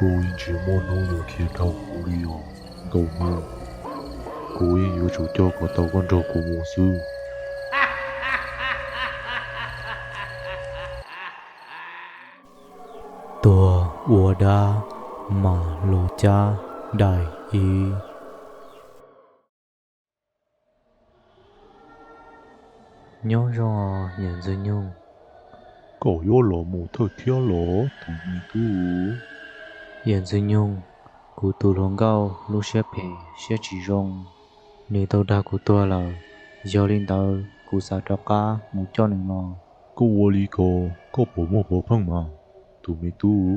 Kuv yeej tsis muaj hnub yuav khiav dhau kuv li os nkauj hnub. Kuv yeej yuav tsum coj kom tau koj nrog kuv mus xwb. Tuag ua dab mas los cab daim ib. Nyob zoo yawm Ntxwg Nyoog. Koj yuav los mus thawj thiab los tus me tub? Yawm Ntxwg Nyoog, kuv tus hluas nkauj lub siab phem siab tsis zoo, nws tau dag kuv tuag lawm. Yog li ntawd kuv xav rov qab mus coj nws los. Koj ua li ko, koj puas muaj puav pheej mas, tus me tub?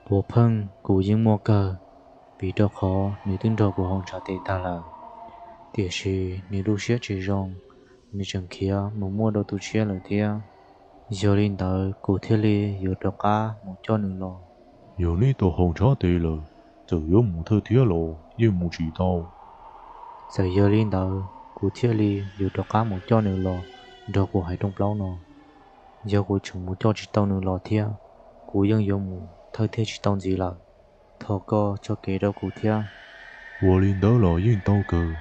Puav pheej kuv yeej muaj kawg, vim rau qhov nws twb nrog kuv haus ntshav tes tag lawm, tiam sis nws lub siab tsis zoo, nws tseem khiav mus muaj dua tus tshiab lawm thiab. Yog li ntawd kuv thiaj li yuav rov qab mus coj nws los. Yog neb tau haus ntshav tes lawm, txawm yuav mus thawj thiab los yeej mus tsis tau. Txawm yog li ntawd kuv thiaj li yuav rov qab mus coj nws los nrog kuv hais rooj plaub no. Yog kuv tseem mus coj tsis tau nws los thiab, kuv yeej yuav mus thawj thiab tsis tau ntxiv lawm. Thov koj tso kev rau kuv thiab. Ua li ntawd los yeej tau kawg,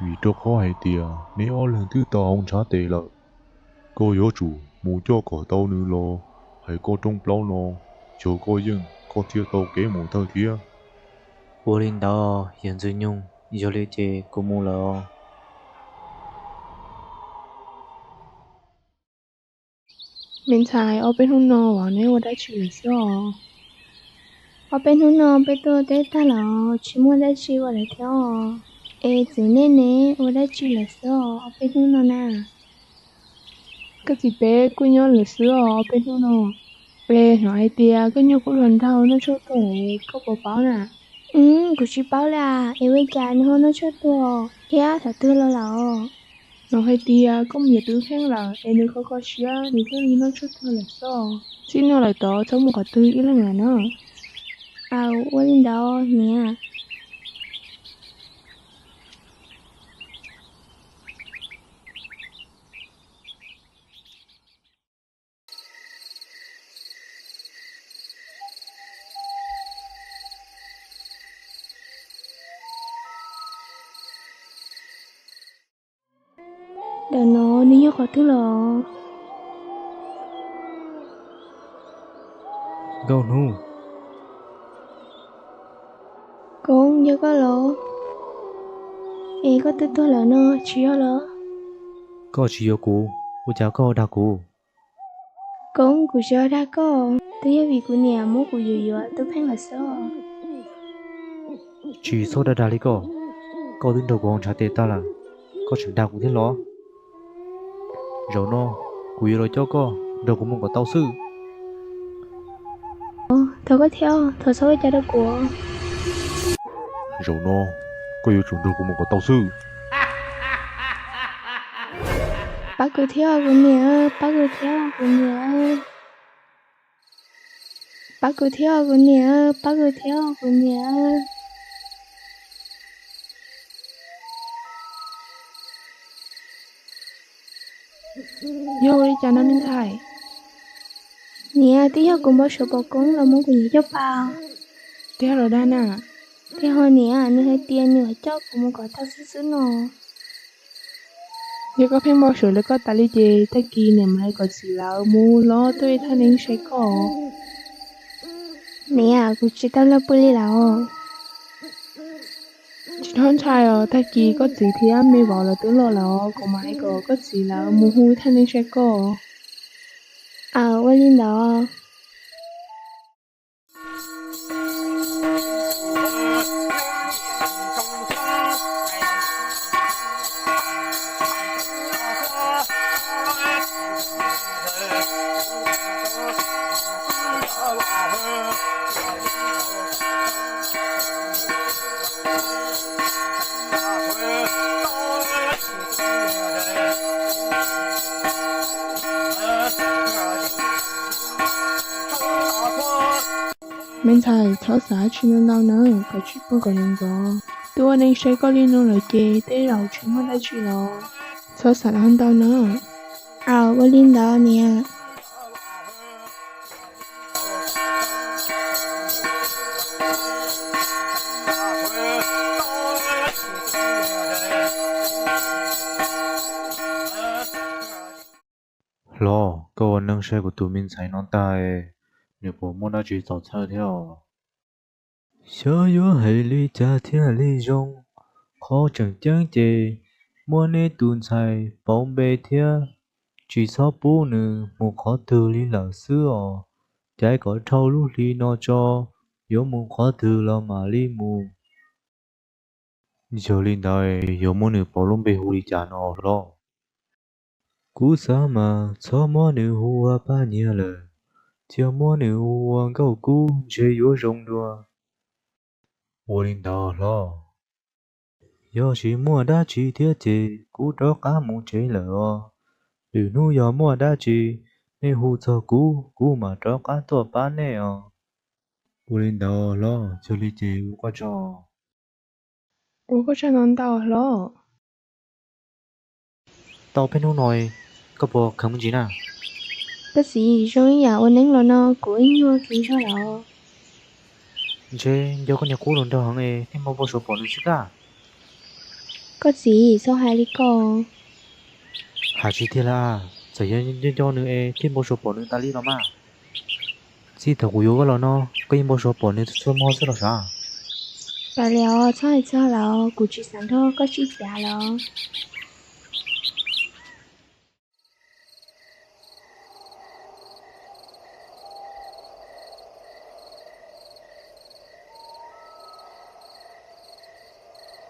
vim rau qhov hais tias neb ob leeg twb tau haus ntshav tes lawm. Koj yuav tsum mus coj kom tau nws los hais koj rooj plaub no, yog koj yeej koj thiaj tau kev mus thawj thiab. Ua li ntawd yawm Ntxwg Nyoog, yog li ces kuv mus lawm os. Me ntxhais, ob peb hnub no neb ua dab tsi lawm xwb os? Ob peb hnub no peb tuaj teb tag lawm, tsis muaj dab tsi ua lawm thiab os. Es txiv nej ne, ua dab tsi lawm xwb os ob peb hnub no na? Koj txiv peb kuj nyob lawm xwb os ob peb hnub no. Es hnov hais tias koj nyuag kuj hluas nraug noj tshuaj tuag, koj puas paub na? Kuv tsis paub li as, es ua cas nws ho noj tshuaj tuag thiab thaum twg los lawm? Hnov hais tias koj mus yuav tus pheej lawm es nws kho kho siab nws thiaj li noj tshuaj tuag lawm xwb. Txij no lawm tod txhob mus qhov twg ib leeg lawm na. Aw, ua li ntawd niam. Ntawm no nws yog qhov twg los? Nkauj Hnub. Koob, yog koj los? Es koj twb tuag lawm no tsis yog los? Koj tsis yuav kuv, ua cas koj ho dag kuv? Koob, kuv tsis yog dag koj, twb yog vim kuv niam muab kuv yuav yuav tus pheej lawm xwb. Tsis txhob dag dag li koj, koj twb nrog kuv haus ntshav tes tag lawm, koj tseem dag kuv thiab los? Zaum no kuv yuav los coj koj nrog kuv mus kom tau xwb. Thov koj thiab, thov txhob ua cas rau kuv. Zaum no koj yuav tsum nrog kuv mus kom tau xwb. Pab kuv thiab kuv niam, pab kuv thiab kuv niam. Pab kuv thiab kuv niam, pab kuv thiab kuv niam. Yog ua li cas no me ntxhais? Niam, twb yog kuv npau suav pom Koob los muab kuv niam coj pas. Tiag los dag na? Tiag ho niam, nws hais tias nws yuav coj kuv mus kom tag xwb xwb no. Yog koj pheej npau suav li koj tas li ces tag kis niam mam li kom txiv lawv mus hlob tuaj ib thaj neeb saib koj. Niam, kuv tsis tau luag pw li lawm. Tsis txhob ntshai os, tag kis koj txiv thiab me vauv lawv twb los lawm, kuv mam li kom koj txiv lawv mus hu ib thaj neeb saib koj. Aw, ua li ntawd. Me ntxhais, txhob xav tsis ntau ntau nawb, kom tsis pw kom ntxov ntxov. Twb ua neej saib koj li no lawm ces tej zaum tsis muaj dab tsi los. Txhob xav ntau nawb. Aw, ua li ntawd niam. Neeg saib kuv tus me ntxhais no tag, nws puas muaj dab tsi txaus txhawj thiab os? Xyov yuav hais li cas thiaj li zoo. Qhov tseem ceeb ces muab neb tus ntxhais pauv npe thiab tsis txhob pub nws mus qhov twg li lawm xwb os. Caiv kom dhau lub hli no tso, yuav mus qhov twg los mam li mus. Yog li ntawd yuav muab nws pauv lub npe hu li cas no hlob? Kuv xav mas txhob muab nws hu ua Paj Nyiag lawm, cia muab nws hu ua Nkauj Kub ntshe yuav zoo dua. Ua li ntawd hlob. Yog tsis muaj dab tsi thiab ces kuv rov qab mus tsev lawm os. Lwm hnub yog muaj dab tsi, nej hu txog kuv, kuv mam rov qab tuaj pab nej os. Ua li ntawd hlob, yog li ces ua koj tsaug. Ua koj tsaug ntau ntau hlob. Tau peb hnub no, koj puas kheev me ntsis na? Koj txiv, zoo ib yam ua neeb los no kuv ib nyuag kheev zog lawm. Ntshe nco koj niag qub hluas nraug heev es thiaj npau npau suav pom nws xwb kab. Koj txiv, txhob hais li ko. Hais tsis tiag lawm, txawm yog nco nco nws es thiaj npau suav pom nws tas li los mas. Txij thaum kuv yuav koj los no, koj yeej npau suav pom nws txhua txhua hmo xwb los sav. Kav liam os, txhob hais txog lawm, kuv tsis xav nrog koj sib cav lawm.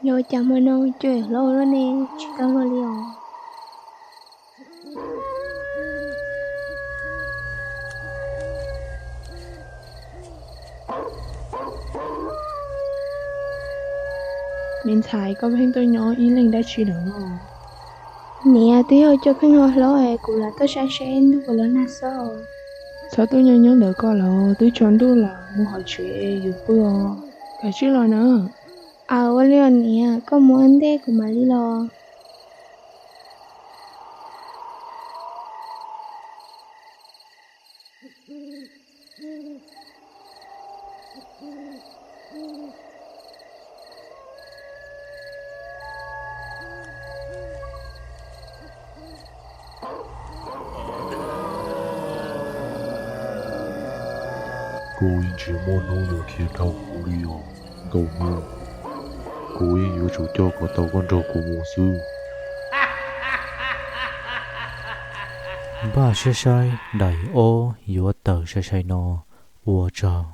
Yog ua cas hmo no cuag hlob ua luaj ne, tsis tau luag li os. Me ntxhais, koj pheej tuaj nyob ib leeg dab tsi lawm no? Niam, twb yog coj pheej ho hlob es kuv lam tuaj saib seb ntuj puas los nag xwb. Txhob tuaj nyob nyob ntawd koj los, twb tsaus ntuj lawm, mus hauv tsev es yuav pw os. Kav tsij los na. Aws, ua li os niam, koj mus ua ntej kuv mam li los. Koj yeej tsis muaj hnub yuav khiav dhau kuv li os nkauj hnub. Kuv yeej yuav tsum coj kom tau koj nrog kuv mus xwb. Npaj siab saib daim ob yuav tawm sai sai no, ua tsaug.